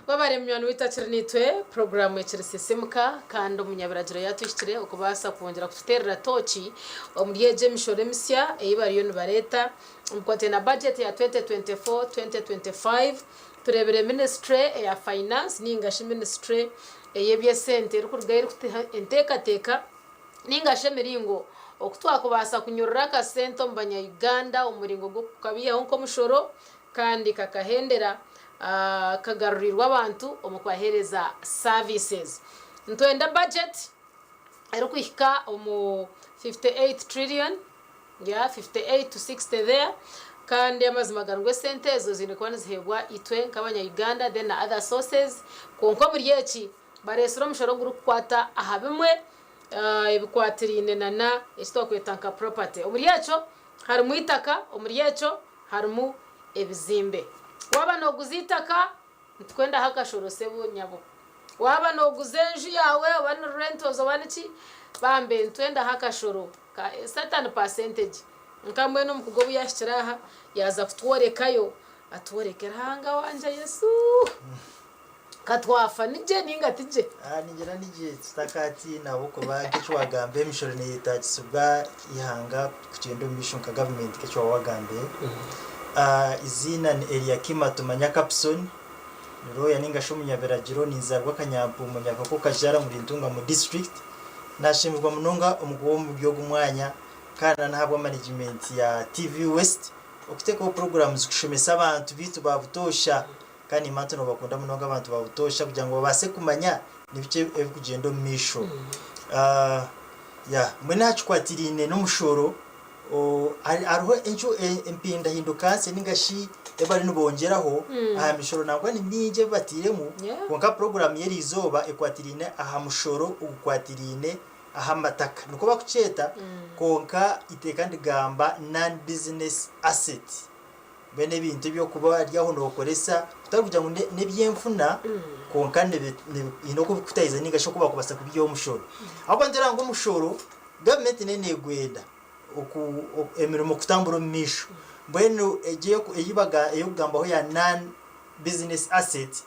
Webare munywani waitu akiri naitwe, puroguraamu ekiri Sisimuka kandi omunyabiragiro yaatuhikire okubaasa kwongyera kututeerera tooki omuri egyo emishoro emisya ei bariyo nibareeta omu bikwataine na bajeti ya 2024, 2025. Tureebire minisitule eya finance nainga shi minisitule ey'eby'esente erikurugayo erikutuha enteekateeka nainga shi emiringo oku twakubaasa kunyurura akasente omu banya Uganda omu muringo gw'okukabaihaho nk'omushoro kandi kakahendera kagarurirwa abantu omu kubaheereza services. Nitwenda budget erikuhika omu 58 trillion, yeah, 58 to 60 there, kandi amazima gari ngu esente ezo ziine kuba niziheebwa itwe nk'abanya Uganda then na other sources, kwonka omuri eki bareetsire omushoro ogurikukwata aha bimwe ebikwatiraine nana eki twakweta nka property. Omuri ekyo harimu eitaka, omuri ekyo harimu ebizimbe. Waaba nooguza eitaka, nitukwendaho akashoro sebo nyabo. Waaba nooguza enju yaawe oba ni rentals oba niki, bambe nitwendaho akashoro ka a certain percentage. Nka mbwenu omukugu obu yaahikire aha, yaaza kutworekayo, atworeke Ruhanga wangye Yesu! Ka twafa ni gye nainga ti gye? Ningira ni gye tutakatiina ahabw'okuba nk'eki waagamba emishoro neeyetaagisibwa eihanga kugyenda omu maisho nka gavumenti nk'eki waaba waagambire. Eiziina ni Eliakim Atumanya Kapson, ni looya nainga shi omunyabiragiro, ninzaarwa Kanyampuumo Nyakako Kajara omuri Ntungamo disiturikiti. Naashemererwa munonga omu kuba omuri ogu mwanya kandi n'ahabwa manegimenti ya TV West okuteekaho puroguraamu zikushomesa abantu beitu ba butoosha. Kandi nimanya nti nobakunda munonga abantu ba butoosha kugira ngu babaase kumanya nibiki ebirikugyenda omu maisho. Yeah, mbwenu aha kikwatiraine n'omushoro, hariho empindahinduka nsya ninga shi ebi bariyo nibongyeraho aha mishoro nangwa ni mingi ebi batairemu, kwonka puroguraamu y'eriizooba ekwatiraine aha mushoro ogukwatiraine aha amataka nikwo barikukyeta, kwonka eiteeka nirigamba non-business asset. Mbwenu ebintu eby'okuba ori aho nookoresa kutari kugira ngu n'eby'enfuna kwonka haine oku birikutahiza nainga shi oku baakubaasa kubiihaho omushoro. Ahabw'okuba nitureeba ngu omushoro gavumenti neyo neegwenda emirimo kutambura omu maisho. Mbwenu egi ey'okugambaho ya non business asset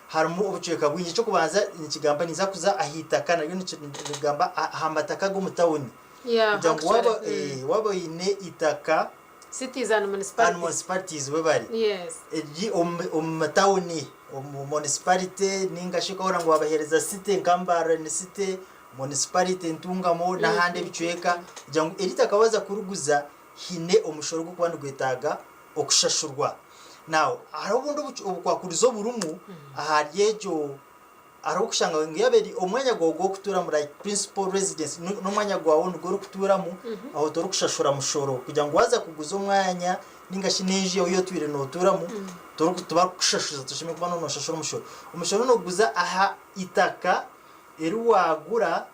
harimu obucweka bwingi. Eky'okubanza nikigamba ninza kuza aha itaka naryo nirigamba aha mataka ag'omu tawuni kugira ngu waaba oine eitaka Cities and and municipalities. municipalities webare Yes. eri omu omu matawuni omu municipality ninga shi okahurira ngu wabahereza city nka Mbarara ni city, municipality Ntungamo n'ahandi ebicweka kugira ngu eri itaka waza kuriguza haine omushoro ogurikuba nigwetaaga okushashurwa. Now hariho obundi obukwakurizo oburimu ahari egyo Hariho okushanga ngu yaaba eri omwanya gwawe gw'okutuuramu like principal residence n'omwanya gwawe nigwo orikutuuramu aho torikushashura mushoro kugira ngu waaza kuguza omwanya ninga shi n'enju yaawe ei otwire nootuuramu tibarikukushashuza toshemereire kuba nooshashura omushoro. Omushoro nooguguza aha itaka eri waagura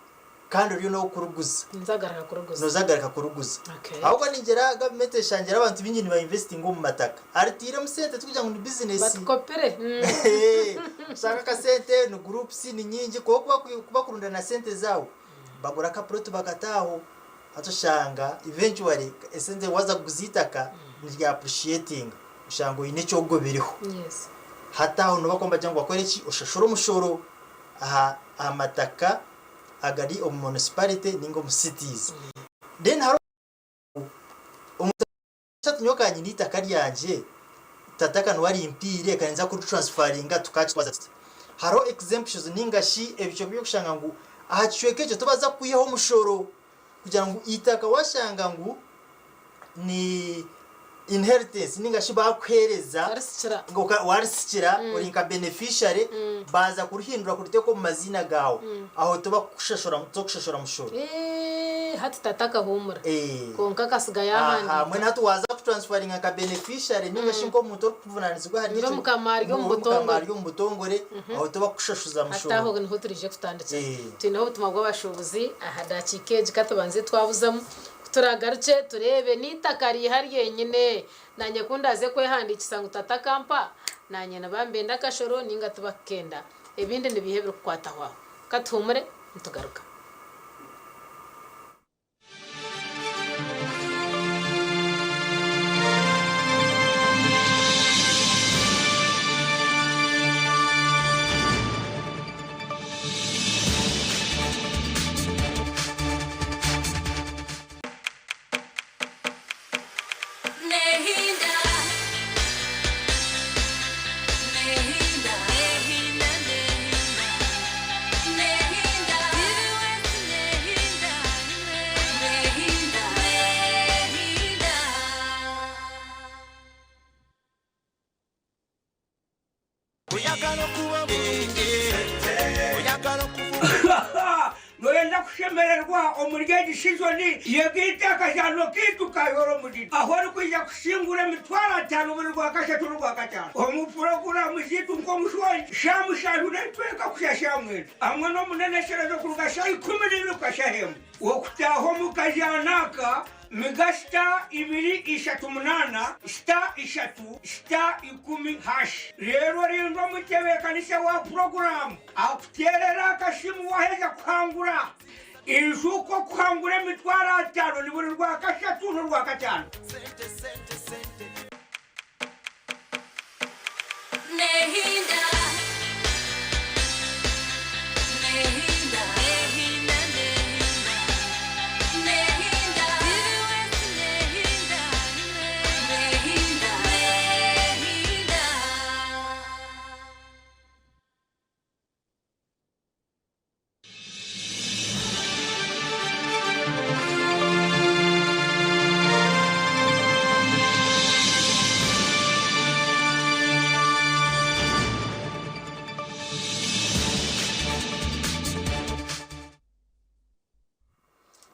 kandi oriyo n'okuriguza. Ninza garuka kuriguza. Noza garuka kuriguza. Okay. Ahabw'okuba ningira gavumenti eshangire abantu baingi niba investinga omu mataka. Aritiiremu sente tikugira ngu ni bizinesi. Batukopire. Oshanga akasente ni groups ni nyingi kwonka ku bakurundana sente zaabo bagura aka plot bakata aho hati oshanga eventually esente waza kuguza eitaka nirya appreciatinga oshanga oine eki ogobireho. Yes. Hati aho nibakuba nibagira ngu bakore ki? Oshashure omushoro aha mataka agari omu municipality ninga omu cities. Then hariho omuntu ati nyowe ka nyine eitaka ryangye tata ka niwe arimpiire ka ninza kuri transferringa tukakitwaza tuta? Hariho exemptions ninga shi ebicweka ebyokushanga ngu aha kicweka ekyo tibaza kukwihaho omushoro kugira ngu eitaka washanga ngu ni inheritance ninga shi bakuhereza Warisikira. warisikira ori nka beneficiary baza kurihindura kuriteeka omu maziina gaawe aho tibakukushashura tokushashura mushoro. Eeh hati tata akahumura Eh. kwonka akasiga Aha, yahandiika. mbwenu hati waza kutransfaringa nka beneficiary ninga shi nk'omuntu orikuvunanizibwa ahari Ori ekyo omukama ari omu ori omukama butongore. ari omu butongore aho tibakukushashuza Hati mushoro. aho niho turije kutandikira. Eh. Twineho obutumwa bw'abashuubuzi aha dakiika egi katubanze twabuzamu. Ku turaagarukye tureebe n'eitaka riiha ryenyine. Naanye ku ndaaze kwehandiikisa ngu tata akampa, naanye nibambenda akashoro nainga tibakukenda. Ebindi nibiiha ebirikukwataho aho? Ka tuhuumure nitugaruka. Noyenda kushemererwa omuri egi sizoni? Yega akazaano kaitu ka Yora Omudidi ahu orikwija kusingura emitwaro atano buri Rwakashatu n'Orwakataano omu puroguraamu zaitu nk'omushongi, shaaha mushanju n'ebicweka kuhitsya shaaha mwenda hamwe n'omuneneserezo kuruga shaaha 12 kuhika shaaha emwe. Okutaaha omu kazaano aka, miga sita ibiri ishatu munaana sita ishatu sita ikumi hashi reero orinde omutebeekanisa wa puroguraamu. Akuteerera akasimu waheza kuhangura. Ijuka okuhangura emitwaro atano ni buri Rwakashatu n'Orwakataano.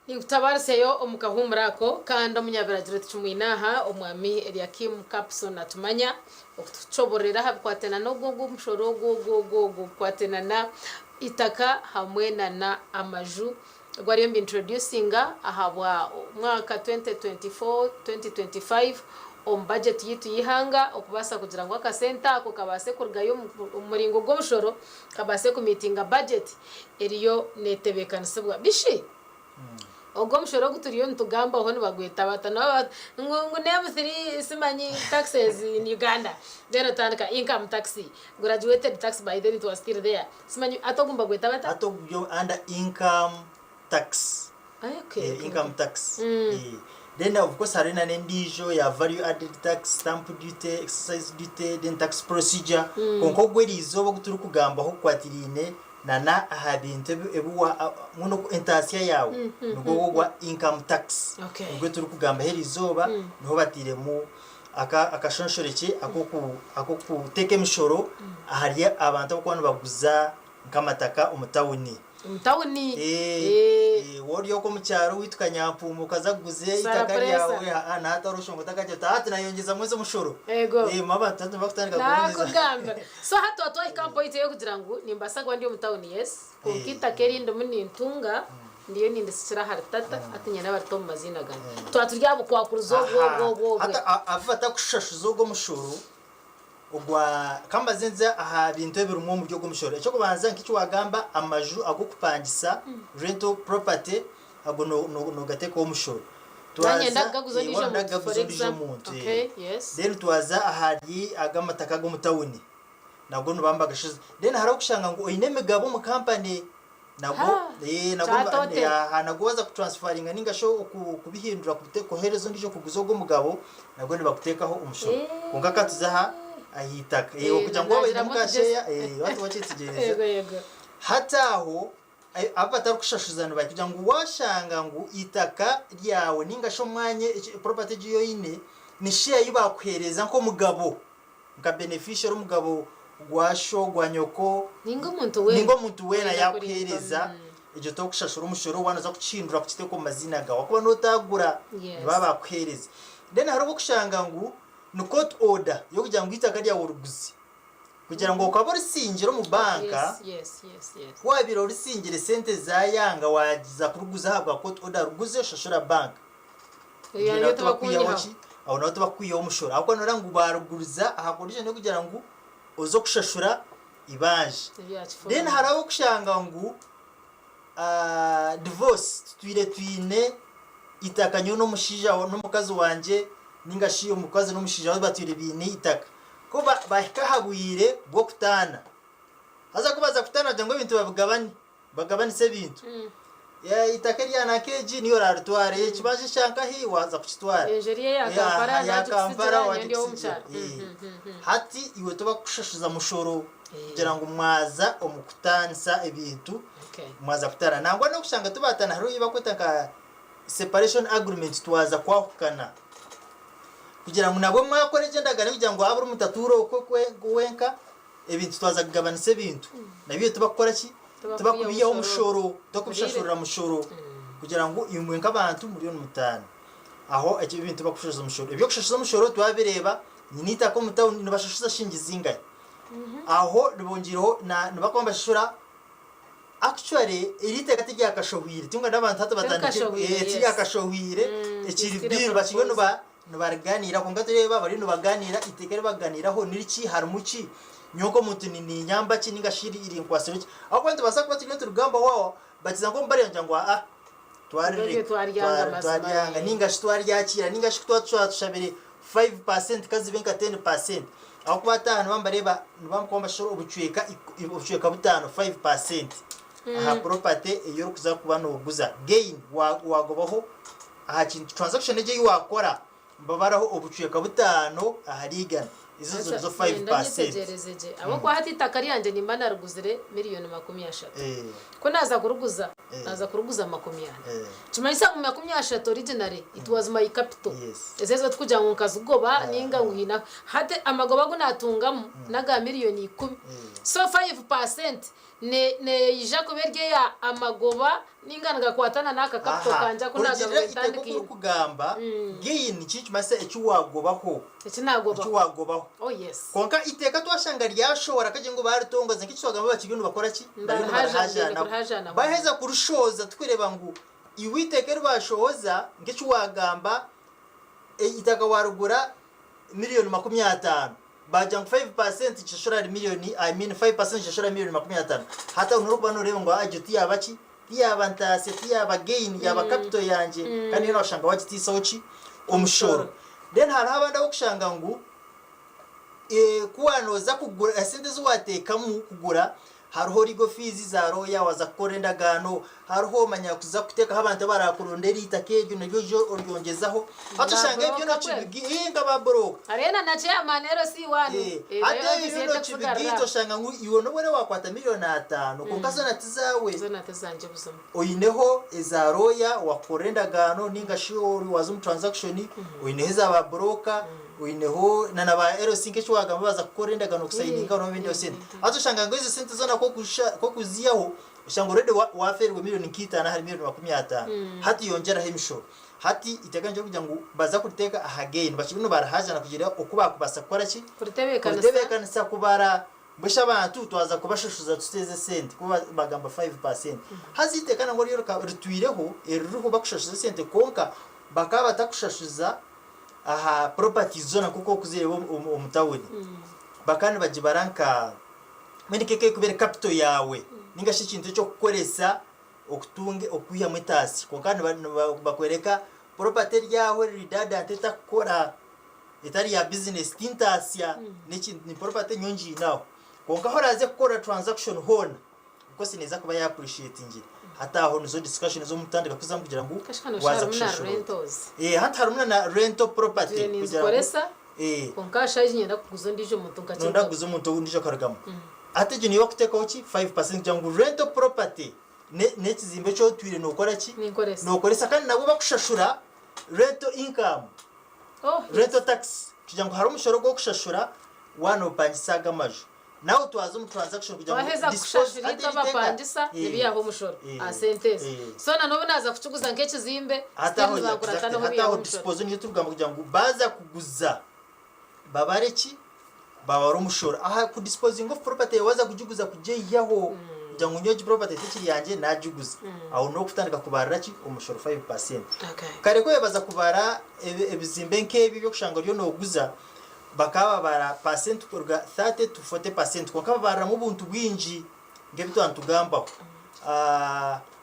Ninkutabaariseyo omu kahuumuro ako, kandi omunyabiragiro tikimwine aha, Omwami Eliakim Kapson atumanya, okutucobororera aha bikwatena n'ogwo ogwo omushoro ogwo ogwo ogwo ogwo ogukwatena na itaka hamwe na na amaju ogu ariyo nibintroducinga ahabwa mwaka 2024, 2025 omu budget yaitu y'eihanga okubaasa kugira ngu akasente ako kabaase kurugayo omu muringo gw'omushoro kabaase kumiitinga budget eriyo netebeekanisibwa. Bishi? Ogwo omushoro ogu turiyo nitugambaho nibagweta bata? Ngu ngu name three simanyi taxes in Uganda then otandika income tax, graduated tax by then it was still there simanyi hati ogu nibagweta bata? Hati ogu guri under income tax. Okay, okay, Income okay. tax. Then of course hariho na n'endiijo ya value added tax, stamp duty, excise duty, then tax procedure. Kwonka ogwo eriizooba ogu turikugambaho ogukwatiraine na na aha bintu ebi ebi wa mbwenu oku entaasya yaawe nigwo ogwo ogwa income tax. Okay. Nigwo turikugambaho eriizooba niho batairemu aka akashonshorekye ak'oku ak'okuteeka emishoro ahari abantu abarikuba nibaguza nk'amataka omu tawuni. Omu tawuni? Eh, eh, waaba ori okwo omu kyaro owaitu Kanyampuumu okaza kuguza Sara eitaka ryawe, puresa. haa na hati hariho otakagira oti hati nayongyezamu ezi omushoro. Ego. Eh, abantu hati nibakutandika kwongyeza. Nakugambira. So hati twaba twahika aha point ey'okugira ngu nimbaasa kuba ndi omu tawuni yes, kwonka Eh. eitaka eri ndimu nintunga ndiyo nindisikira ahari tata hati nyine abarita omu maziina gangye. Twaba turi aha bukwakurizo obwo obwo obwo obwe. Hati abu batakushashuza ogwo omushoro, Ogwa, ka mbaze nze aha bintu ebirimu omuri ogwo mushoro. Eky'okubanza nk'eki waagamba amaju ag'okupangisa, rental property, ago no- no- noogateekaho omushoro. Nanye Twaza, ndagaguza eh, ondiijo waaba muntu ndagaguza for ondiijo example. muntu, eh. Okay, yes. Then twaza ahari ag'amataka ag'omu tawuni, nago nibaba nibagashashuza. Then hariho okushanga ngu oine emigabo omu kampani, Nagwo Ha! eh, nagwo niba- Kyatote. aha, nagwo waza kutransfaringa ninga shi oku- kubihindura kubite kuheereza ondiijo kuguza ogwo mugabo nagwo nibakuteekaho omushoro. Eh. Kwonka ka tuze aha ah'eitaka. Eh, Eh, okugira ngu waaba oinemu nagiramu ka otugyezi. share, eh, waaba wakyetegyereza. Yego yego. Hati aho eh, abu batarikushashuza nibahi kugira ngu waashanga ngu eitaka ryawe ninga shi omwanya eki property egi ei oine ni share ei baakuheereza nk'omugabo. Nka beneficiary omugabo gwa sho, gwa nyoko, Ninga omuntu weena. ninga omuntu weena Oyenda kurinda, yakuhereza mm. egyo tokushashura omushoro waaba noza kukihindura kukiteeka omu maziina gaawe ahakuba notagura Yes. nibaba bakuhereza. Then hariho obwokushanga ngu ni court order yokugira ngu eitaka ryawe origuze kugira ngu okaba orisingire omu banka Yes, yes, yes, yes. ku wabaire orisingire sente zayanga waza kuriguza ahabwa court order ruguze oshashura banka. Eyo Nibyo nayo nabo tibakwihaho tibakwihaho. ki? Aho nabo tibakwihaho omushoro ahabw'okuba noreeba ngu baruguriza aha condition y'okugira ngu oze kushashura eibanja. Ebya kifuba. Then hariho abokushanga ngu ah, divorce tutwire twine eitaka nyowe n'omushaija n'omukazi wangye ninga shi omukazi n'omushaija we batwire baine eitaka. Ku ba- bahika aha bwire bw'okutaana, haza ku baza kutaana kugira ngu ebintu babigabane, Bagabanise ebintu. Eitaka erya nanka egi niiwe oraaritwara, ekibanja ekya nkahi waaza kukitwara. Enju eri eya Kampala Eya naagikutsigira Kampala nyowe ndi ow'omu waagikutsigira. kyaro. Hati iwe tibakushashuza mushoro kugira ngu mwaza omu kutaanisa ebintu, mwaza kutaana. Nangwa n'okushanga tibaataana hariho ei barikweta nka separation agreement twaza kwahukana. Kugira ngu nabwo mwakora egyo endagaano kugira ngu habure omuntu atuure okwe wenka. Ebintu twaza kugabanisa ebintu nabyo tibakukora ki? Tibakubiihaho omushoro, tibakubishashurira mushoro kugira ngu imwe nk'abantu muriyo nimutaana. Aho ekyo ebintu tibakushashuza omushoro. Eby'okushashuza omushoro twabireeba, nyine eitaka omu tawuni nibashashuza shiringi zingahi? Aho nibongyeireho na nibakuba nibashashura actually eri eitaka tiryakashohwire tinga n'abantu hati batandikire Tirikashohwire, eh, yes. tiryakashohwire ekiri it's still a bill bakiriyo proposal. niba Nibarigaaniiraho kwonka tureeba bariyo nibagaaniira eiteeka eri barikugaaniiraho niriki, harimu ki, nyowe nk'omuntu niinyamba ki nainga shi rinkwatsire ki. Ahabw'okuba nitubaasa kuba turiyo niturigambaho aho bakiza nk'omu bariya ngira ngu aa Twebwe twaryanga mazima, twaryanga eh. nainga shi twaryakiira nainga shi ku twaba tushabire 5% ka zibe nka 10% ahabw'okuba hati aha niba nibareeba niba nibakora nibashashura obucweka obucweka butaano 5% aha property ei orikuza kuba nooguza gain waagobaho Aha kintu transaction egyo ei waakora nibabaraho obucweka butaano ahari igana. Ezo zo nizo Haza nenda 5%. nyetegyereze gye ahabw'okuba hati eitaka ryangye nimba nariguzire miriyoni 30. Ku naaza kuriguza, naaza kuriguza 40. Nikimanyisa ngu 30 originally it was my capital. Ezo ezo tikugira ngu nkazigoba ninga ngu haine ahu. Hati amagoba agu naatungamu n'aga miriyoni 10. So 5% Neija kuba eri eya amagoba ninga nigakwatana n'aka capital Aha, kangye aku kurugiirira naagaruba iteeka oku ntandikiine. orikugamba, gain nikimanyisa eki waagobaho, Eki naagobaho. eki waagobaho. Oh yes. Kwonka iteeka twashanga ryashohora kagire ngu baaritongoza nk'eki twagamba bakiriyo nibakora ki? Bariyo Nibarihaja, nibarihajaanaho. kurihajaanaho. Baaheza kurishohoza tukureeba ngu iwe iteeka eri baashohoza nk'eki waagamba, eitaka waarigura miriyoni 50, Baagira ngu 5% kishashura ahari miriyoni, I mean 5% kishashura ahari miriyoni 50. Hati aho norikuba noreeba ngu egyo tiyaaba ki? Tiyaaba ntaasya, tiyaaba gain, yaaba capital yangye kandi yoona washanga wagitiisaho ki? Omushoro. Then hariho abandi abokushanga ngu ku waaba nooza kugura, esente ezi waateekamu kugura Hariho legal fees za lawyer waza kukora endagaano, hariho manya kuza kuteekaho abantu abarakurondera eitaka eryo naryo oije oryongyezaho. Hati Ba oshanga ebyo broker mbwenu. nokibigi ii nka ba broker. Hariyo na na chairman LC one Eh, eh, hati nayo ebyo office ye nokibigiita tekusigarira. oshanga ngu iwe nobu ori wakwata million ataano kwonka zoona tizaawe. Zoona tizangye buzima. Oineho eza lawyer wakukora endagaano ninga shi ori waza omu transaction, oineho eza ba broker, Oineho na na ba LC nk'eki wagamba baza kukora endagano kusayininga noba sente. Haza oshanga ngu ezo sente zoona ku okuzihaho oshanga already wafeerwa miriyoni nk'itaano ahari miriyoni 50. Hati yongyeraho emishoro. Hati eiteeka nikyo rikugira ngu baza kuriteeka aha gain bakiriyo nibarihajana kugira oku bakubaasa kukora ki? Kuritebeekanisa. Kuritebeekanisa kubara mbwenu shi abantu twaza kubashashuza tuta ezi esente ku bagamba 5%. Haza eiteeka nangwa ryo ritwireho eririho bakushashuza esente kwonka bakaba batakushashuza aha properties zoona nk'oku orikuzireeba omu tawuni bakaba nibagibara nka mbwenu nk'eka erikuba eri capital yaawe ninga shi ekintu eki orikukoresa okutunga okwihamu etaasya kwonka nibakworeka property eri aho eri redundant etarikukora etari ya business ti ntaasya n'ekintu ni property nyowe ngiine aho kwonka ahu oraaze kukora transaction hoona Of course neeza kuba ya appreciatingire. Hati aho nizo discussion ez'omutandika kuzamu kugira ngu Kashika noshusha waaza harimu na kushashura ota. rentals. Eh, hati harimu na na rental property Ngiire kugira ngu ninzikoresa eh, kwonka shaaha egi niinyenda kuguza ondiijo muntu nonda nkakirugamu. kuguza omuntu ondiijo akarugamu. Hati egyo niyo bakuteekaho ki? 5% kugira ngu rental property ne n'ekizimbe eki otwire nookora ki? Ninkoresa. Nookoresa kandi nabwo bakushashura rental income. Oh, yes. Rental tax kugira ngu hariho omushoro ogw'okushashura waaba noopangisa ago amaju. Nawe twaza omu transaction kugira ngu Twaheza dispose kushashura hati itwe eri teeka abapangisa eh, nibihaho omushoro eh, aha sente ezo. eh. So na n'obu naaza kukiguza nk'ekizimbe Hati still aho nibankurata exactly, noho hati bihaho aho omushoro. dispose niyo turikugamba kugira ngu baaza kuguza babare ki? Babare omushoro. Aha ku disposing of property yawe waaza kugiguza kugyeyihaho kugira ngu nyowe egi property tekiri yangye naagiguza. Aho n'okutandika kubarira ki? Omushoro 5%. Okay. Kare ku baza kubara ebizimbe nk'ebi eby'okushanga oriyo nooguza, Bakaba babara pasenti kuruga 30 to 40% kwonka babariramu obuntu bwingi nk'ebi twaba nitugambaho.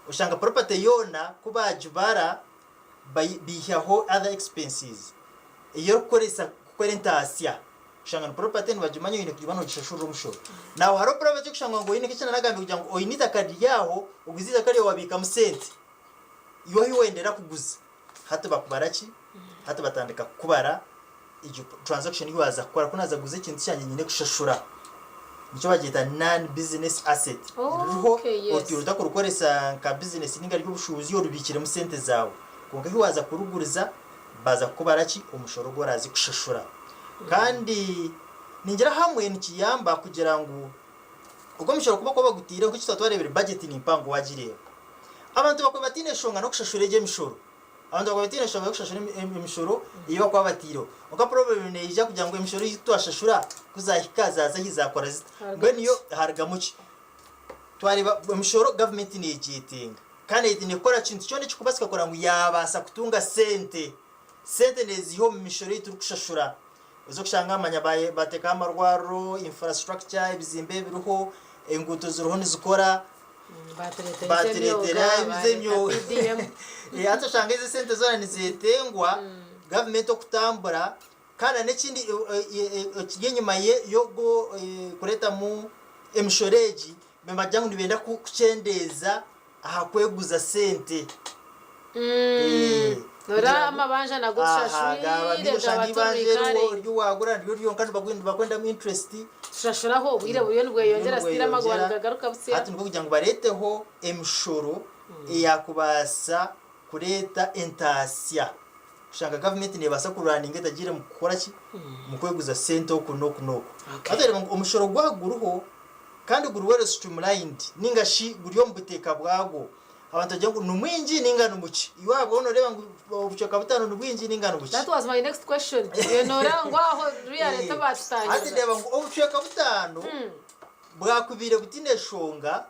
Oshanga property yoona ku bagibara baihaho other expenses ei orikukoresa kukora entaasya. Oshanga ni property nibagimanya oine kugiba nogishashurira omushoro. Naho hariho property okushanga ngu oine nk'eki nanagambire kugira ngu oine eitaka riri aho oguze eitaka ryawe wabiikamu sente iwe ahu wendera kuguza hati bakubara ki? Hati batandika kukubara egyo transaction ei waaza kukora ku naaza kuguza ekintu kyangye nyine kushashura. Nikyo bagyeta non business asset. Ririho Okay, yes. otwire otakurukoresa nka business ninga ry'obushuubuzi orubiikiremu sente zaawe. Kwonka ahi waaza kuruguriza baza kukubara ki? Omushoro ogu oraaze kushashura. Kandi. Ningira hamwe nikiyamba kugira ngu ogwo omushoro kuba kuba bagutiireho nk'eki twaba twareebire budget ni mpango waagireeba. Abantu bakuba bataine nshonga n'okushashura egyo emishoro. Abantu bakuba bataine nshonga y'okushashura emishoro ei bakuba batiireho. Kwonka problem neija kugira ngu emishoro ei twashashura ku zaahika zaaza ahi zaakora zita? Mbwenu yo harugamu ki? Twareeba emishoro gavumenti neegyetenga kandi neekora kintu kyona ekirikubaasika kureba ngu yaabaasa kutunga sente. Sente neeziiha omu mishoro ei turikushashura. Oza kushanga manya baateekaho amarwariro, infrastructure, ebizimbe ebiriho, enguuto ziriho nizikora, baatureetera ez'emyoga. Hati oshanga ezo esente zoona nizetengwa gavumenti okutambura kandi n'ekindi ekiri enyima y'okureetamu emishoro egi, nibagira ngu nibenda kukyendeeza aha kweguza sente. Noreeba amabanja nago tushashwire Oshanga eibanja eriho eri wagura niryo ryonka nibakwendamu interest. Tushashuraho obwire buriyo nibweyongyera still amagoba nigagaruka busya. Hati nikwo kugira ngu bareeteho emishoro eyakubaasa kureeta entaasya kushanga gavumenti neebaasa kurwaninga etagiire mu kukora ki? Mu kweguza sente oku n'oku n'oku. Hati oreeba ngu omushoro gwaba guriho kandi guri well streamlined ninga shi guri omu buteeka bwagwo, abantu bagira ngu ni mwingi ninga ni mukye. Iwe ahabwawe nooreeba ngu obucweka butaano ni bwingi ninga ni bukye. That was my next question. Iwe nooreeba ngu aho really Hati ndeeba ngu obucweka butaano bwakubaire butaine nshonga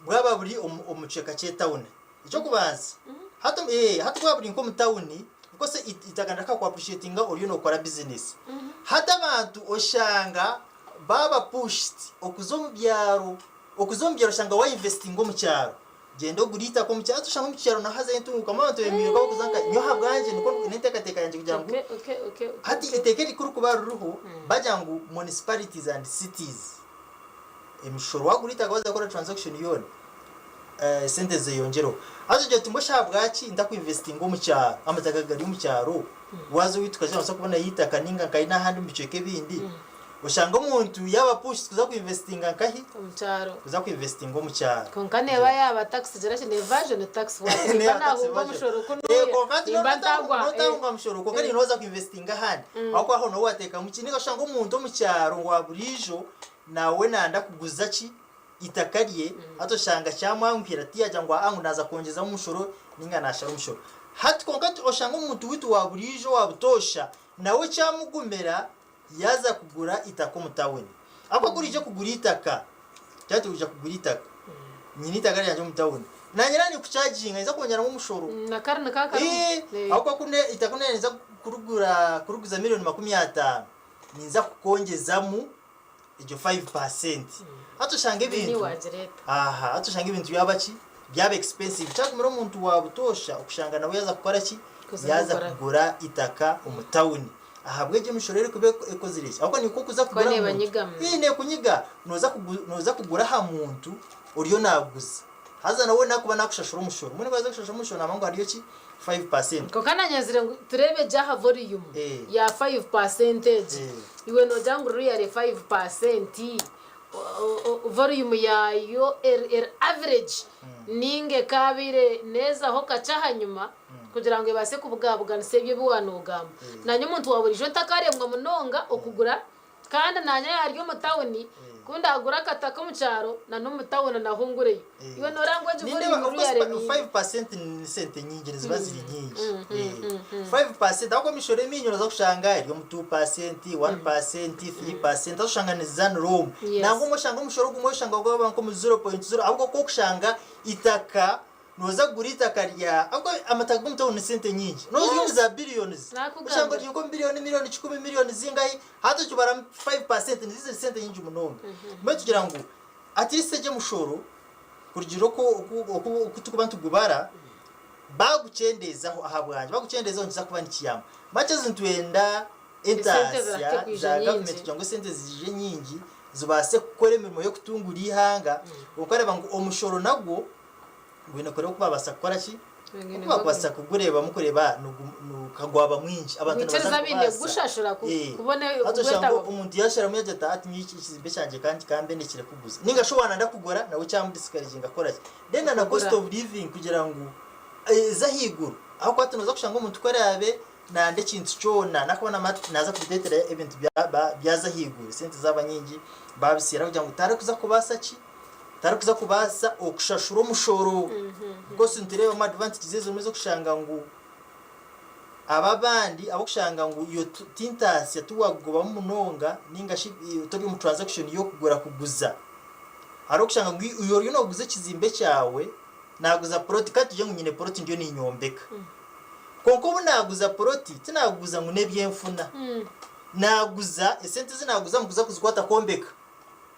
bwaba buri omu kicweka ky'etawuni. Eky'okubanza, hati hati bwaba buri nk'omu tawuni, of course eitaka nirikaku appreciatinga oriyo nookora bizinesi. Hati abantu oshanga baaba pushed okuza omu byaro, okuza omu byaro oshanga wainvestinga omu kyaro. Gyenda ogure eitaka omu kyaro, hati oshanga omu kyaro naho hazayo entunguuka abantu bemereire kuza nka nyowe ahabwangye nikwo n'enteekateeka yangye kugira ngu hati eiteeka erikuba ririho bagira ngu municipalities and cities. Emishoro wagura eitaka waza kukora transaction yoona esente zeyongyereho. Haza ogira oti mbwenu ahabwaki ntaku investinga omu kyaro amataka gari omu kyaro waza owaitu okagira ngu nobaasa kubonayo eitaka ninga nkahi n'ahandi omu bicweka ebindi oshanga omuntu yaaba pushed kuza ku investinga nkahi? Omu kyaro. Kuza ku investinga omu kyaro. Kwonka neeba yaaba tax gira ki ne tax waaba nimba nahunga omushoro kunuya nimba ntagwa. Notahunga mushoro kwonka niiwe waza ku investinga ahandi ahabw'okuba aho nooba wateekamu ki ninga oshanga omuntu omu kyaro owa buriijo Nawe nanda kuguza ki itaka rye hati oshanga kyamwanguhira tiyagira ngu aa ngu naza kwongyezamu omushoro ninga nashara omushoro. Hati kwonka oshanga omuntu witu wa buriijo owa butoosha nawe kyamugumira yaza kugura itaka omu tawuni. Ahabw'okuba ku oriija kugura itaka, kyaba kiri kwija kugura itaka, nyine itaka ryangye omu tawuni, nanye naaba ninkucajinga ninza kwongyeramu omushoro. Nakari niko akarimu. Ahabw'okuba ku itaka ku naaba ninza kurigura kuriguza miriyoni 50, ninza kukwongyezamu egyo 5%. Hati oshanga ebintu aha hati oshanga ebintu byaba ki byaba expensive kyagumira omuntu wa butoosha okushanga nawe yaaza kukora ki yaaza kugura itaka omu tawuni ahabw'egyo emishoro erikuba ekozire ki ahabw'okuba nikwo kuza kugura aha muntu ii nekunyiga nooza kugura aha muntu oriyo naaguza haza nawe nakuba nakushashura omushoro mbwenu ku yaaza kushashura omushoro naamanya ngu hariyo ki 5%. Kwonka nanyenzire ngu tureebe gye aha volume ya 5% egi. Iwe noogira ngu really 5% volume yaayo eri average ninga ekaabaire neezaho kakye ahanyima kugira ngu ebaase kubugabuganisa ebyo ebi waanoogamba. Naanye omuntu wa buriijo ntakaremwa munonga okugura Kandi naanye ahari omu tawuni, ku ndaagure akataka omu kyaro, na n'omu tawuni naho ngureyo. Iwe nooreba ngu egi Nindeeba volume of course yaremiire. 5% ni sente nyingi niziba ziri nyingi. 5% ahabw'okuba emishoro emingi noza kushanga eri omu 2%, 1%, 3% haza oshanga nizizanira omu. Nangwa obumwe oshanga omushoro ogumwe oshanga gwaba nk'omu 0.0 ahabw'okuba ku orikushanga eitaka Noza kugura eitaka rya ahabw'okuba amataka g'omu tawuni ni sente nyingi. Noza ori omu za billions. Nakugambira. Oshanga ori nk'omu billion, million kikumi, million zingahi, hati okibaramu 5% nizo ziri sente nyingi munonga. Mbwenu tugira ngu at least egyo emishoro kurugiirira oku oku oku oku turikuba nitugubara, baagukyendeezaho ahabwangye, baagukyendeezaho nikiza kuba nikiyamba. Much as nitwenda Esente entaasya zirahike kwija za gavumenti nyingi. kugira ngu esente ziije nyingi zibaase kukora emirimo y'okutungura eihanga, kwonka oreeba ngu omushoro nagwo Gwine kureba oku babaasa kukora ki? Oku bakubaasa kugureebamu kureeba nigukagwaba mwingi. Abantu Gwikiriza nibaza baine kubaasa. kugushashura Eh. kubona Hati oshanga kugwetaba. omuntu yasharamu yagira ati hati nyowe ekizimbe kyangye kambe ndekire kuguza. Ninga shi owaana ndakugura nawe kyamudiscouraginga kukora ki? Then na cost Kugura. of living kugira ngu eze ahaiguru. Ahabw'okuba hati noza kushanga omuntu ku araabe. nanda ekintu kyona nakuba naza kubireetera ebintu byaza ahaiguru sente zaaba nyingi babisiira kugira ngu tarikuza kubaasa ki tarikuza kubaasa okushashura omushoro because nitureebamu advantages ezimwe ez'okushanga ngu aba abandi ab'okushanga ngu iwe tintaasya tiwakugobamu munonga ninga shi tori omu transaction y'okugura kuguza hariho okushanga ngu iwe oriyo nooguza ekizimbe kyawe Naaguza puroti, ka tugire ngu nyine puroti ndiyo ninyombeka. Kwonka obu naaguza puroti, tinaaguza ngu n'eby'enfuna. Naaguza, esente ezi naaguza nkuza kuzikwata kwombeka,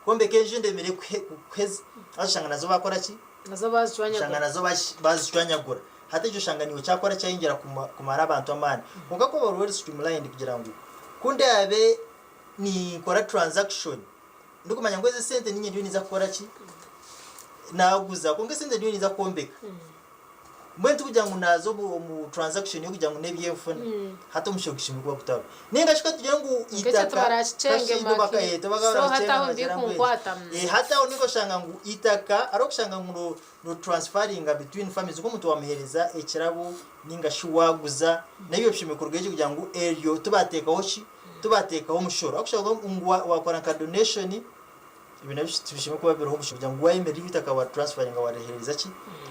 kwombeka enju endemire kuheza. Haza oshanga nazo baakora ki? Nazo Oshanga baazicwanyagura. nazo baazicwanyagura. Hati ekyo oshanga niiwe kyakora kyayongyera kumara abantu amaani. Kwonka ku oba ori well streamlined kugira ngu ku ndaabe ninkora transaction, Ndikumanya ngu ezi esente niinye ndiyo ninza kukora ki? Naaguza kwonka esente ndiyo ninza kwombeka. Mbwenu tikugira ngu naaza omu transaction y'okugira ngu n'ebyenfuna. Hati omushogo gushemereire kuba gutariho. Nainga shi ka tugire ngu Nk'ekyo eitaka tibarakicenge kashi maki. So hati aho ndikunkwata. Hati aho nibwo oshanga ngu eitaka hariho okushanga ngu no transferringa between families nk'omuntu wamuheereza ekirabo nainga shi waaguza nabyo bishemereire kurugayo kugira ngu eryo tibateekaho ki? Tibateekaho omushoro. Ahabw'okushanga ngu waakora nka donation, ebyo nabyo tibishemereire kuba biriho omushoro kugira ngu waayemerera eitaka wa transferringa waariheereza ki?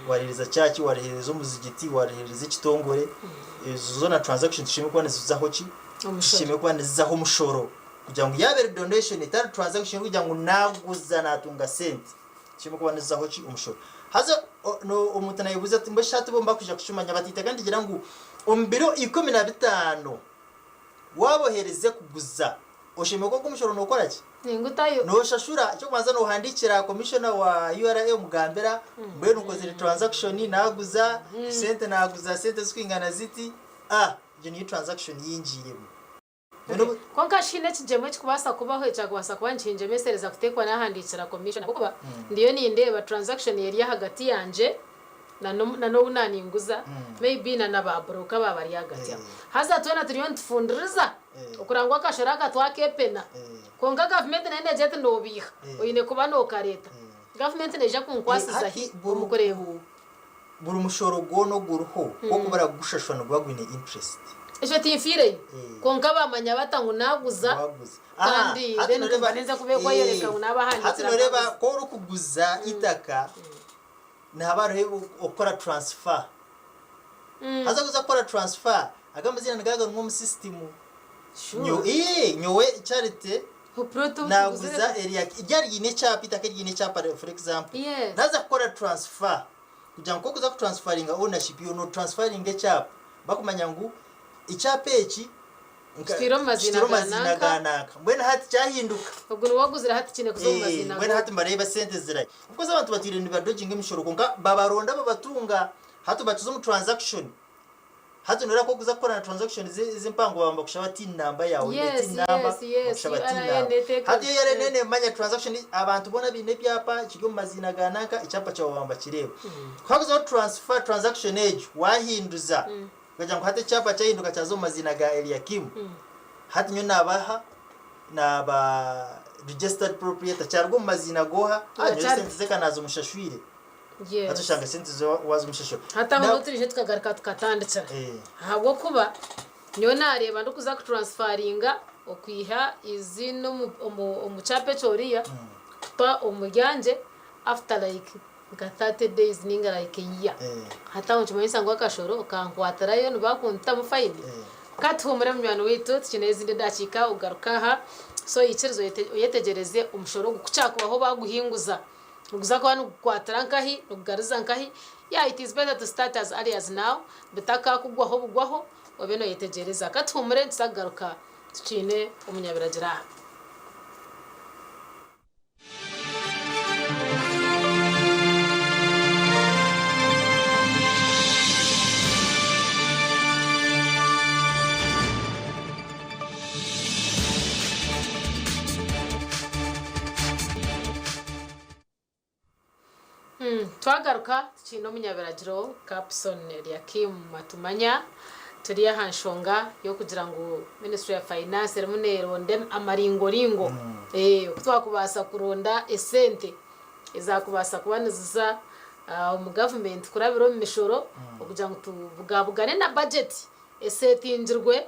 Waariheereza church, waariheereza omuzigiti, waariheereza ekitongore, ezo zoona transaction zishemereire kuba nizizaho ki? Zishemereire kuba nizizaho omushoro kugira ngu yaaba eri donation etari transaction erikugira ngu naaguza naatunga sente. Kimwe kuba nizizaho ki omushoro. Haza omuntu nayebuuza ati mbwenu shi hati bo nibakwija kukimanya bata eitaka nirigira ngu omu biro 15 waaba oherize kuguza oshemereire kuba omushoro nokora ki? Ningutayo. Noshashura ekyokubanza nohandiikira commissioner wa URA omugambira mbwenu nkozire transaction naguza sente naguza sente zirikwingana ziti ah egyo niyo transaction yingiiremu. Kwonka shi haine ekigyemwa ekirikubaasa kubaho ekyakubaasa kuba nikingyemesereza kuteekwa naahandiikira commission ahabw'okuba ndiyo nindeeba transaction eri ahagati yangye na n'ou naaninguza maybe na na ba broker baaba bari ahagati aho. Haza twena turiyo nitufundiriza okureba ngu akashoro aka twakepena. Kwonka gavumenti nayo neegira eti noobeiha, oine kuba nookareeta. Gavumenti neija kunkwasiza hi omu kureeba? Buri mushoro gwona oguriho ku orikuba kugushashura niguba gwine interest. Ekyo tinfiireyo. Kwonka baamanya bata ngu naaguza kandi then nkumva ninza kubeekwayoreka ngu naabahandiikira Hati noreeba ku orikuguza eitaka nihaba hariho okukora transfer. Haza kuza kukora transfer ago amaziina nigaba garimu omu system. Nyowe Charity Naguza erya ryari ryine ekyapa eitaka eryine ekyapa for example Yes. naza kukora transfer kugira ngu kokuza ku transferinga ownership iwe no transferinga ekyapa bakumanya ngu ekyapa eki Kitiire omu maziina kitiire omu ga maziina nanka. ga nanka mbwenu hati kyahinduka Ogu niwe oguzire hati kiine kuza omu maziina mbwenu go. hati nibareeba esente zirahi of course abantu batwire nibadojinga emishoro kwonka babaronda babatunga hati bakiza omu transaction Hati noreeba ku orikuza kukora na transactions ez'empango baba nibakushaba tin number yaawe oine Yes, tin number yes, yes, bakushaba tin URA number. neteeka Hati yo URA neyo nemanya transaction abantu boona baine ebyapa kiri omu maziina ga nanka ekyapa kyawe baba nibakireeba. Ku hakuzaho transfer transaction egyo wahinduza okagira ngu hati ekyapa kyahinduka kyaza omu maziina ga Eliakim hati nyowe nabaha naba registered proprietor kyaruga omu maziina goha Ga nyowe Charity. sente ze ka nazimushashwire. Yes. Hati oshanga sente zo wazimushashura. Hati aho Now- niho turije tukagaruka tukatandikira. Eh. Ahabw'okuba nyowe nareeba ndikuza kutransfaringa okwiha iziina omu, omu, omu kyapa ekyoriya kuta omu ryangye after like nka 30 days ninga like a year. Eh. Hati aho nikimanyisa ngu akashoro kankwatirayo nibakuntamu fine. Eh. Katuhumure munywani waitu tukiine ezindi edakiika ogaruke aha. So ikiriza oyetegyereze omushoro ogu kukyakubaho baguhinguza. Niguza kuba nigukwatira nkahi, nigugariza nkahi, yeah it is better to start as early as now, bitakakugwaho bugwaho, obe noyetegyereza. Katuhumure nituza kugaruka tukiine omunyabiragiro aha. Twagaruka tukiine omunyabiragiro Capson Eliakim Matumanya turi aha nshonga y'okugira ngu ministry ya finance erimu neronda amaringoringo oku twakubaasa kuronda esente ezakubaasa kuba niziza omu gavumenti kurabira omu mishoro okugira ngu tubugabugane na budget. esetingirwe,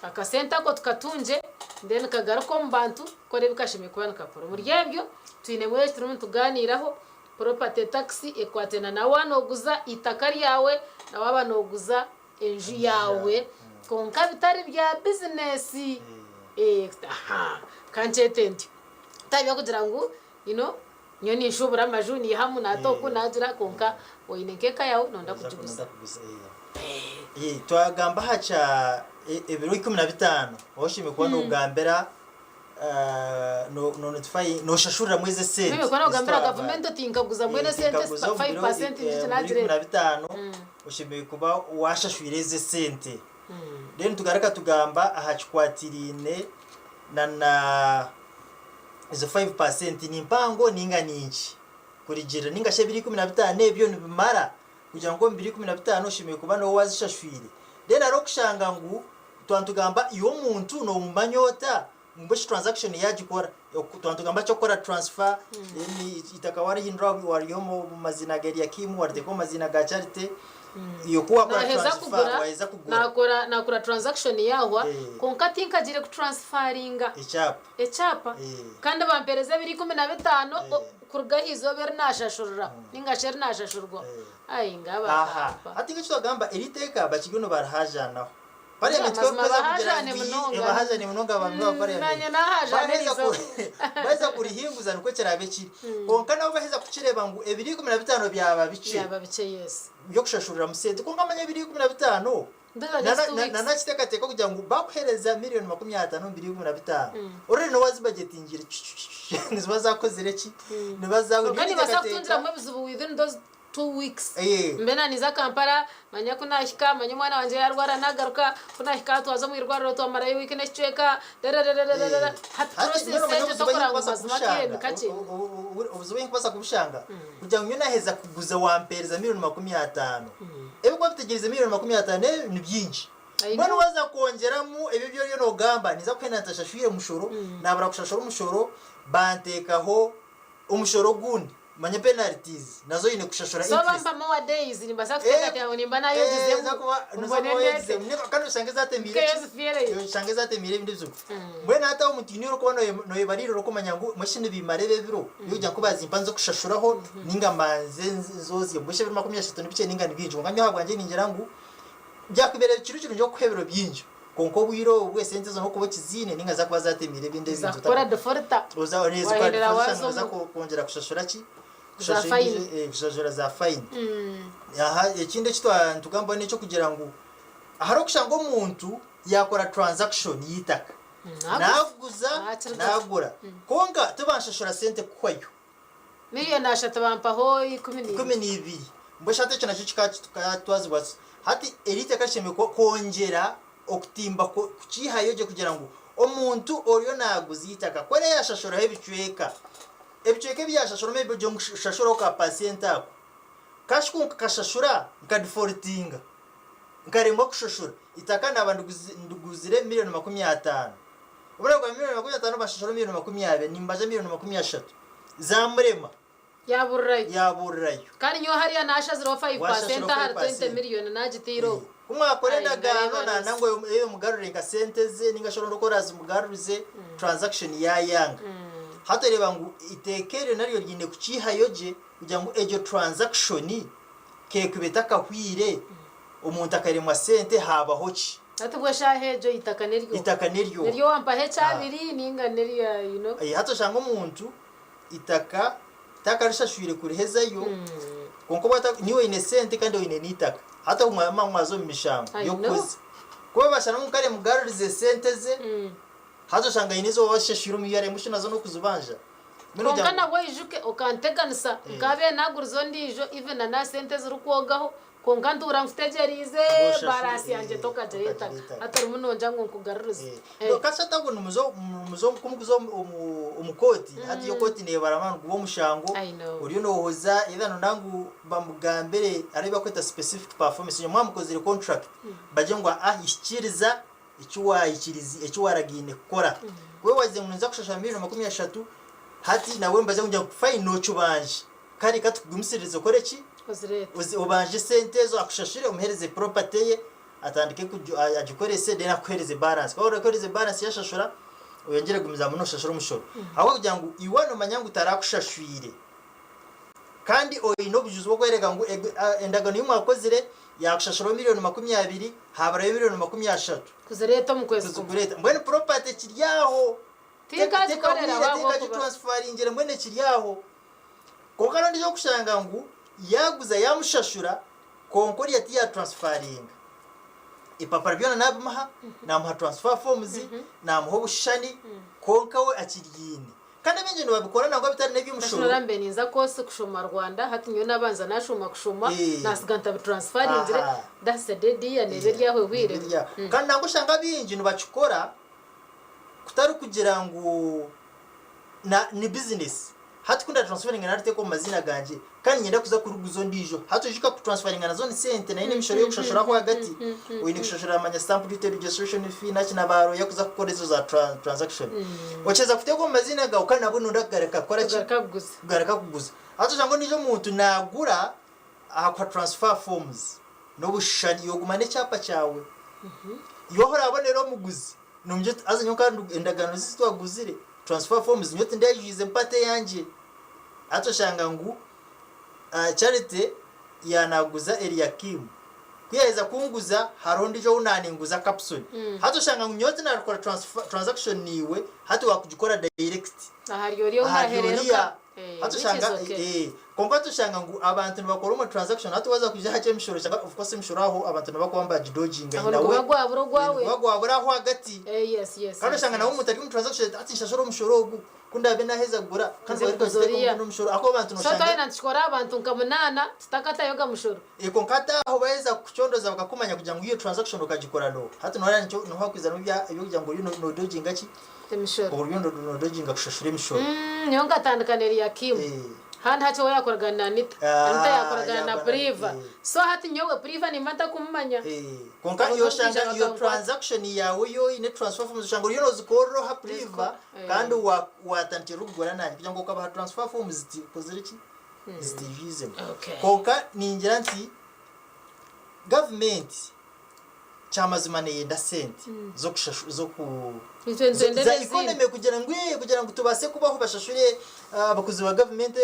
akasente ako tukatungye then kagaruke omu bantu kukora ebi kashemereire kuba nikakora. Omuri ebyo twinemu eki turimu nitugaaniiraho, property tax ekwataine na waaba nooguza eitaka ryawe na waaba nooguza enju yaawe kwonka bitari bya bizinesi. Ka nkyete ntyo. Bitari by'okugira ngu you know nyowe ninshuubura amaju niihamu naata oku naagira kwonka oine nk'eka yaawe nooyenda kugiguza. Twagamba aha kya ebiro 15 oshemereire kuba nogambira noshashuriramu ezo esente. Oshemereire kuba nogambira gavumenti oti nkaguza mbwenu esente 5% niki nagira eti. 15 oshemereire kuba washashwire ezo esente. Then tugaruka tugamba aha kikwatiraine na ezo 5% ni mpango ninga ni nkye kurugirira ninga shi ebiro 15 ebyo nibimara kugira ngu omu biro 15 oshemereire kuba niwe wazishashwire. Then hariho okushanga ngu twaba nitugamba iwe omuntu nomumanya ota ngu mbwenu transaction yagikora, twaba nitugamba kyokukora transfer then eitaka warihindura wariiha omu maziina ga Eliakim wariteeka omu maziina ga Charity, iwe ku wakora Naheza transfer kugura, waheza kugura. nakora nakora transaction yahwa kwonka tinkagiire kutransfaringa Ekyapa. ekyapa kandi bampereza ebiro 15 kuruga aha izooba eri nashashuriraho ninga shi eri nashashurwaho. Ai ngaba Aha, akampa. hati nk'eki twagamba eri iteeka bakiriyo nibarihaajaanaho. Parliament Mazima ku erikuza kugira bahajaane ngu munonga. Bahajaane munonga abantu ba parliament. Naanye nahajaana Baheza erizooba. Baheza kurihinguza nikwo kiraabe kiri. Kwonka nabo baheza kukireeba ngu ebiro 15 byaba bikye. Byaba bikye, yes. By'okushashuriramu sente. Kwonka manya ebiro 15 Those are just 2 weeks. Nanakiteekateeka kugira ngu bakuheereza miriyoni 50 omu biro 15. Already nooba wazibajetingire niziba zakozire ki? Niba za Kwonka nibaasa kutungiramu ebizibu within those 2 weeks. Mbe naaniza Kampala, manya ku naahika, manya omwana wangye yaarwara naagaruka, ku naahika twaza omu irwariro twamarayo wiiki n'ekicweka, rerererererere. Hati Hati process mbwenu omanya egyo obuzibu ahu tokuranga ngu nkubaasa mazima akaire kubushanga ni kakye. Obuzibu ahu nkubaasa kubushanga kugira ngu nyowe naaheza kuguza wampeereza miriyoni 50, ebi okuba bitegyerize miriyoni 50 ebi ni bingi. I Mbwenu know. waaza kwongyeramu ebyo ebi oriyo noogamba ninza kuhenda ntashashwire mushoro, naabura kushashura omushoro banteekaho omushoro ogundi. Manya penalties nazo oine kushashura So interest. bampa more days nimbaasa kuteekateeka ngu nimba nayogizemu mbone ndeete. Kandi oshange ezatemire Nkeyo zifeereyo. Oshange ezatemire ebindi ebizibu. Mbwenu hati aho omuntu oine orikuba noyebariirira orikumanya ngu mbwenu shi nibimara ebi ebiro byokugira ngu kubazimpa nze kushashuraho ninga mbanze nzozye mbwenu shi ebiro 30 ni bikye ninga ni bingi. Kwonka nyowe ahabwangye ningira ngu byakubaire kiri kirungi okukuha ebiro bingi kwonka obwire obwo esente ezo nokuba okiziine ninga zakuba zatemire ebindi Oza ebintu kukora defaulter. Oza Wahendera waaza oza omu kwongyera kushashura ki? Za Kushashura fine. Kushashura za fine. Aha ekindi eki nitugambaho n'ekyokugira ngu hariho okushanga omuntu yakora transaction y'eitaka. Naguza, Naakirigata. nagura. Kwonka tibanshashura sente kuhwayo. 3 million bampaho 12. 12. Mbwenu hati ekyo nakyo kikatwazibwa hati eri iteeka rishemereire kwongyera okutimba kukiihayo gye kugira ngu omuntu oriyo naaguza eitaka ku araabe yaashashuraho ebicweka, ebicweka ebi yaashashuramu ebyo ogire ngu shashuraho ka pasenti ako, kashi ku nkakashashura nkadiforutinga nkaremwa kushashura eitaka naaba ndiguzire miriyoni 50, obu naagura miriyoni 50 bashashuraho miriyoni 20 nimbanja miriyoni 30 zaamurema. Yaburirayo. Yaburirayo. Kandi nyowe hariya nashazireho 5% Washashuraho ahari 20 5%. million nagitiire okwo. Ku mwakora Aye, endagaano ngareba nana rose. ngu eyo mugarure nka sente ze ninga shi oronde oku orazimugarurize transaction yayanga. Hati oreeba ngu iteeka eryo naryo ryine kukiihayo gye kugira ngu egyo transaction kekuba etakahwire omuntu akaremwa sente habaho ki? Hati bwo eshaaha egyo eitaka niryo. Eitaka niryo. Niryo wampaho ekyabiri ninga nirya you know. Hati oshanga omuntu itaka takarishashwire kurihezayo kwonka obu niiwe oine sente kandi oine n'eitaka hati aho mwaba mwaza omu mishango I know. y'okukuza kuba bashana ngu kare mugarurize sente ze hati oshanga haine ezi waaba washashwire omu URA mbwenu shi nazo n'okuzibanja. Mbwenu Kwonka ogira ngu nabwo oijuke okanteganisa nkabaire naguriza ondiijo even na n'aha sente ezirikwogaho kwonka ntuura nkutegyereize Ngu oshashure, baraasi yangye tokagira tokagira eitaka eitaka. hati orimu nongira ngu nkugarurize. No, kasi hati aho nimuza nimuza kumuguza omu kooti hati yo kooti neebara amaani guba omushango I know. oriyo noohoza either nonda ngu bamugambire hariho ebi bakweta specific performance inywe mwamukozire contract bagire ngu ah hikiiriza eki waahikirizi eki waaragaine kukora. We wagize ngu ninza kushashura miriyoni 30 hati nawe nibaija kugira ngu fine nookibanja kare ka tukugumisiririze okore ki? Ozireete. Obanje esente ezo akushashure omuheereze property ye. atandike agikorese then akuhereze balance. Ku arakuhereze balance yashashura, oyongyere gumizamu noshashura omushoro. Ahabw'okugira ngu iwe nomanya ngu tarakushashwire kandi oine obujuzi bw'okwereka ngu endagano ei mwakozire yakushashuraho milioni 20, haburayo milioni 30. Kuzireeta omu kwezi kumwe. Kuzikureeta. Mbwenu property ekiri aho. Tinkagikorera Tekahwire, ahabw'okuba. tinkagitransferingire mbwenu ekiri aho. Kwonka n'ondiijo okushanga ngu yaaguza yaamushashura kwonka oriya tiyatransferringa. Ebipapura byona naabimuha, naamuha transfer forms, naamuha obushushani kwonka we akiriine. Kandi abaingi nibabikora nangwa bitari n'eby'omushoro. Nashonora mbe ninza course kushoma Rwanda hati nyowe nabanza nashoma kushoma nasiga ntabitransferringire that's a dead year neeba eri aho ehwiremu. Kandi nangwa oshanga abaingi nibakikora kutari kugira ngu ni business. Hati ku ndatransferinga nariteeka omu maziina gangye kandi niinyenda kuza kuriguza ondiijo, hati oijuka kutransferinga nazo ni sente nayo n'emishoro y'okushashura aho ahagati. Oine kushashura manya stamp duty, registration fee naki na ba lawyer kuza kukora ezo za transaction. Okiheza kuteeka omu maziina gaawe kandi nabwo noyenda kugaruka kukora ki? Kugaruka kuguza. Kugaruka kuguza. Hati oshanga ondiijo omuntu naagura ahakuha transfer forms n'obushushani iwe oguma n'ekyapa kyawe. Iwe ahu oraabonera omuguzi Nomugira oti haza nyowe kandi endagaano ezi twaguzire, transfer forms nyowe tindayijwize mpate eyangye. Hati oshanga ngu Charity yanaguza Eliakim, ku yaheza kunguza hariho ondiijo ou naninguza Capson. Hati oshanga ngu nyowe tinarikora transaction naiwe, hati wakugikora direct Ahari oriya ou ahari nahereruka. oriya. Eh, Hati which oshanga is okay. eh, kwonka hati oshanga ngu abantu nibakora omu transaction hati waza kwija aha ky'emishoro oshanga of course emishoro aho abantu nibakuba nibagidojinga Aho nawe niguba gwabura ogwawe. niguba gwabura aho ahagati. Eh, yes, yes, Kandi yes, oshanga nawe yes. omuntu ari omu transaction ati nshashura omushoro ogu ku ndaabe naaheza kugura kandi Nze bagaruka kuguza bakiteeka oriya. omu omushoro ahakuba abantu So noshanga twayenda nitukikora abantu nka munaana tutakatayo ga mushoro. Eh, kwonka hati aho baheza kukucondoza bakakumanya kugira ngu iyo transaction okagikora n'oha. Hati noreeba nikyo niho hakwiziramu ebya eby'okugira ngu oriyo nodojinga ki? Emishoro. Oriyo nodojinga kushashura emishoro. Nyowe nkatandika na Eliakim. Eh. Handi hati we yakoragana na Anita. Ah, Anita yakoragana na yakoragana, Priva. eh. So hati nyowe Priva nimba ntakumumanya. Eh, kwonka Aho iwe nkokwija oshanga iyo bakankwata. transaction yaawe yoine transfer forms oshanga oriyo nozikorera oha Priva Eh. kandi watandikire orikugura nanye kugira ngu okabaha transfer forms zitikozire ki? Zitijwizemu. Okay. Kwonka ningira nti gavumenti kyamazima neyenda sente z'okushashu z'oku Itwe nitwenda za n'ezindi. economy kugira ngu eh, kugira ngu tubaase kubaho bashashure abakozi ba gavumenti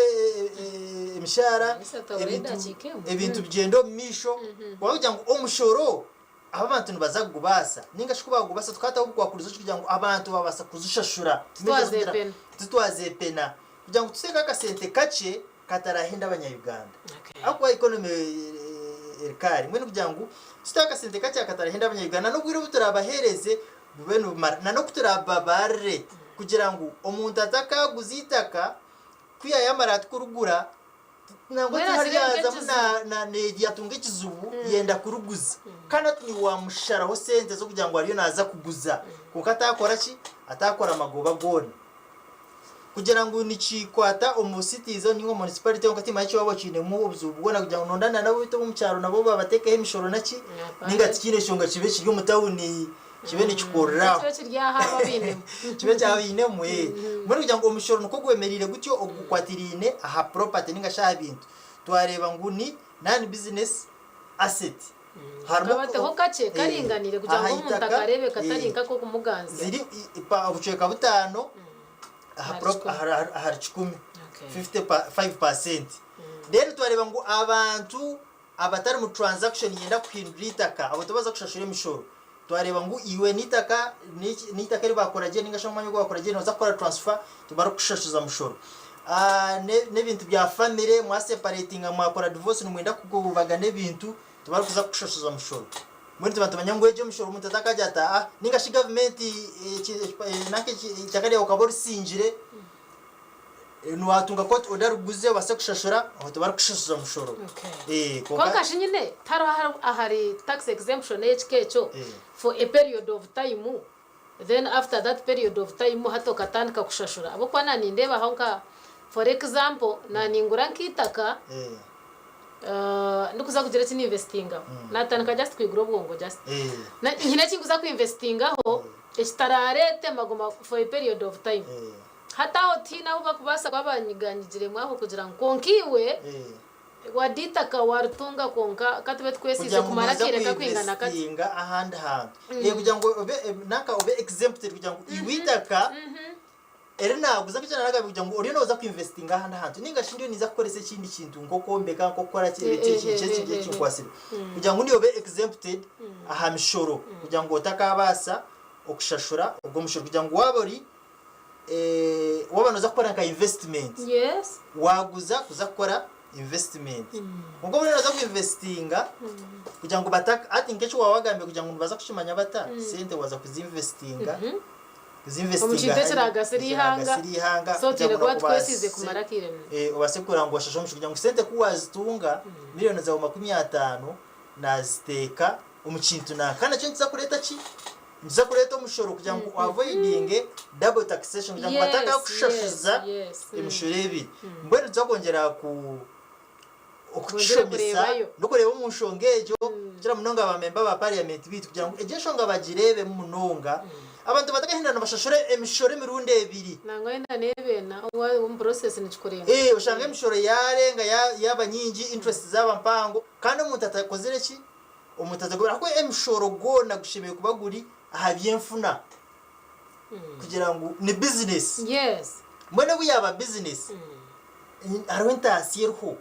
emishahara Minisita tabura ebintu edakiika emwe. ebintu bigyende omu maisho kwonka kugira ngu omushoro aba abantu nibaza kugubaasa ninga shi ku bagubaasa tukataho obukwakurizo ki kugira ngu abantu babaasa kuzishashura Titwazepena. titwazepena kugira ngu tuteeke akasente kakye katarahenda abanya-Uganda. Okay. Ahakuba economy erikare mbwenu kugira ngu tuteho akasente kakye katarahenda abanya-Uganda n'obwire obu turabaheereze bube nibumara na n'oku turababarire kugira ngu omuntu atakaguza eitaka ku yayamara ati kurigura nangwa Mbwenu tihariyo asigaye yazamu nk'ekizibu. yatunga ekizibu yenda kuriguza kandi hati niiwe wamusharaho sente z'okugira ngu ariyo naaza kuguza kwonka atakora ki? Atakora magoba goona. Kugira ngu nikikwata omu cities ninga omu municipality kwonka timanya eki waaba okiinemu obuzibu bwona kugira ngu nonda na n'abaitu ab'omu kyaro nabo babateekeho emishoro naki ninga tikiine nshonga kibe kiri omu tawuni kibe nikikorera aho. Kibe kiri aho abo abainemu. Kibe kya abainemu ee. Mbwenu kugira ngu omushoro nikwo gwemereire gutyo ogukwatiraine aha property ninga shi aha bintu. Twareeba ngu ni non business asset. Harimu Kabateho kakye karinganiire kugira ngu aha omuntu itaka, akareebe katari nk'ak'okumuganzya. Ziri obucweka butaano ahari kikumi, 55%. Then twareeba ngu abantu abatari mu transaction yenda kuhindura eitaka abo tibaza kushashura emishoro. Twareeba ngu iwe n'eitaka n'eitaka eri baakora gye ninga shi omwanya ogu baakora gye nooza kukora transfer tibarikukushashuza mushoro. N'ebintu bya family mwaseparatinga mwakora divorce nimwenda kubagana ebintu tibarikuza kukushashuza mushoro. Mbwenu tuba nitumanya ngu egyo emishoro omuntu atakagira ati aa ninga shi gavumenti nanka eitaka ryawe okaba orisingire niwatunga court order riguze obaase kushashura aho tibarikushashuza mushoro. Okay. Kwonka Kwonka shi nyine tihariho ahari tax exemption ey'ekika ekyo for a period of time then after that period of time hati okatandika kushashura ahabw'okuba nanindeebaho nka for example naningura nk'eitaka ndikuza kugira eki ninvestingaho natandika just kwigura obwongo just nyine eki ndikuza kuinvestingaho ekitarareete magoma for a period of time hati aho tihaine ahu bakubaasa kuba banyiganyigiremu aho kugira ngu kwonka iwe. Wade eitaka waritunga kwonka ka tube tukwesiize Kugira ngu kumara noza akaire kakwingana kati. kuinvestinga ahandi hantu. Eh, kugira ngu obe eh, nanka obe exempted kugira ngu iwe eitaka eri naguza nk'eki naragambire kugira ngu oriyo noza kuinvestinga ahandi hantu ninga shi ndiyo ninza kukoresa ekindi kintu nk'okwombeka nk'okukora ki Eh, eki eh, eki eki eh, eki eh, eki eh. nkwasire kugira ngu niiwe obe exempted aha mishoro kugira ngu otakabaasa okushashura ogwo mushoro kugira ngu waaba ori eh, waaba noza kukora nka investment Yes. waguza kuza kukora investment kwonka oburiyo noza kuinvestinga kugira ngu bata hati nk'eki waaba wagambire kugira ngu nibaza kukimanya bata sente waza kuzinvestinga kuzinvestinga Omu kintu hariya, ekiragasira eihanga. ekiragasira eihanga So kugira twine ngu kuba tukwesiize obaase kumara akaire munonga. eh, obaase kureba ngu washasha omushoro kugira ngu sente ku wazitunga miriyoni zaawe 50 naziteeka omu kintu nanka kandi nakyo nikiza kureeta ki? Nikiza kureeta omushoro kugira ngu avoidinge double taxation kugira ngu Yes, batakakushashuza yes, yes. emishoro ebiri. Mbwenu nituza kwongyera ku Twongyere okukishomesa kureebayo. n'okureeba omu nshonga egyo kukira munonga ba memba ba parliament beitu kugira ngu egyo enshonga bagireebemu munonga abantu batakahindura nibashashura emishoro emirundi ebiri. Nangwa yena nebeena omu process nikikurenga. Eh, oshanga emishoro yarenga yaaba nyingi interest zaaba mpango kandi omuntu atakozire ki? Omuntu atagobire ahakuba emishoro gwona gushemereire kuba guri aha by'enfuna kugira ngu ni bizinesi. Yes. Mbwenu obu yaaba bizinesi, hariho entaasya eriho.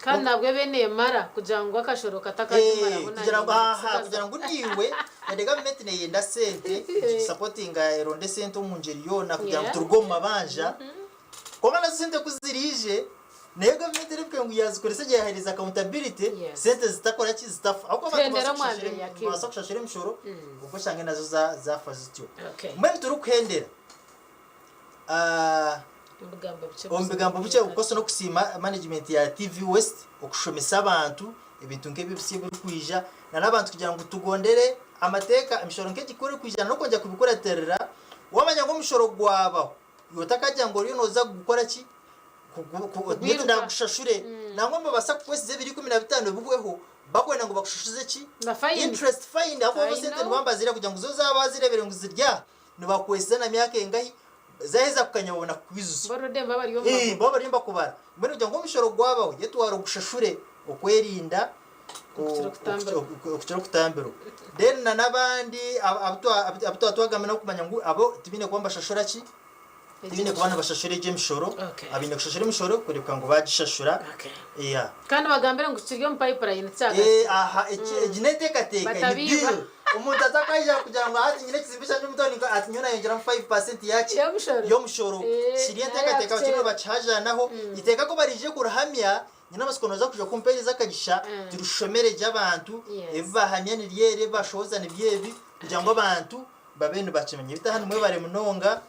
Kandi nabwo ebe neemara kugira ngu akashoro katakagimaraho Eh, kugira ngu aha kugira ngu niiwe yade gavumenti neyenda sente egisapotinga eronde esente omu ngyeri yoona kugira ngu Yeah. turuge omu mabanja kwonka nazo sente ku ziriije nayo gavumenti ereebeka ngu yaazikoresa gye yaaheereza accountability Yes. sente zitakora ki zitafa ahabw'okuba abantu Tuhendera nibabaasa omu kushashura mbere ya Kivu. nibabaasa kushashura emishoro obwo oshange nazo za- zaafa zityo Okay. mbwenu turikuhendera ah, Omu bigambo bikye Omu bigambo bikye obukoso n'okusiima management ya TV West okushomesa abantu ebintu nk'ebi ebisya ebirikwija na n'abantu kugira ngu tugondere amateeka emishoro nk'egi ku erikwija n'okwongyera kubikuratirira wamanya ngu omushoro gwabaho iwe otakagira ngu oriyo nooza kugukora ki Kugwiruka. nagushashure nangwa nibabaasa kukwesiza ebiro 15 bihweho bakwenda ngu bakushashuze ki Na fine. interest fine ahakuba bo I sente know. nibaba nibazireeba kugira ngu zo zaaba bazireebire ngu ziri aha nibakwesiza na myaka engahi zaheza kukanya babona kukwijutsya. Bo already nibaba bari omu Eh, magoba. nibaba bariyo nibakubara. Mbwenu kugira ngu omushoro gwabaho, yetwara ogushashure okwerinda Okukira okutambirwa. okukira okutambirwa. Then na n'abandi abu twa- abu twaba twagamba n'okumanya ngu abo tibaine kuba nibashashura ki? Tibaine kuba nibashashura egyo emishoro. Okay. Abaine kushashura emishoro kureebeka ngu baagishashura. Okay. Yeah. Kandi bagambire ngu kiri omu pipeline Eh, tikyakahikire. aha eki egi n'enteekateeka ni Batabiiba. bill. Omuntu atakaija kugira ngu hati nyine ekizimbe kyangye omu tauni ati nyowe nayongyeramu 5% yaki? Y'omushoro. Y'omushoro. Eh, Kiri nayo enteekateeka bakiriyo yakukyera. nibakihajaanaho. Eiteeka ku bariije kurihamya, nyine amatsiko nooza kwija kumpeereza akagisha turishomere gye abantu, Yes. ebi baahamya nibyo ebi, ebi baashohoza nibyo ebi, kugira ngu abantu babe nibakimanya. Beitu aha nimwebare munonga,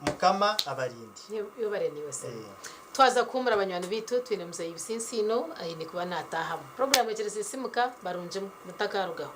Mukama abarinde. Yebare naiwe sebo. Eh. Twaza kuhuumura banywani baitu, twine Muzeeyi Bisinsiino aine kuba naataahamu. Puroguraamu ekyeri Sisiimuka, barungi mutakarugaho.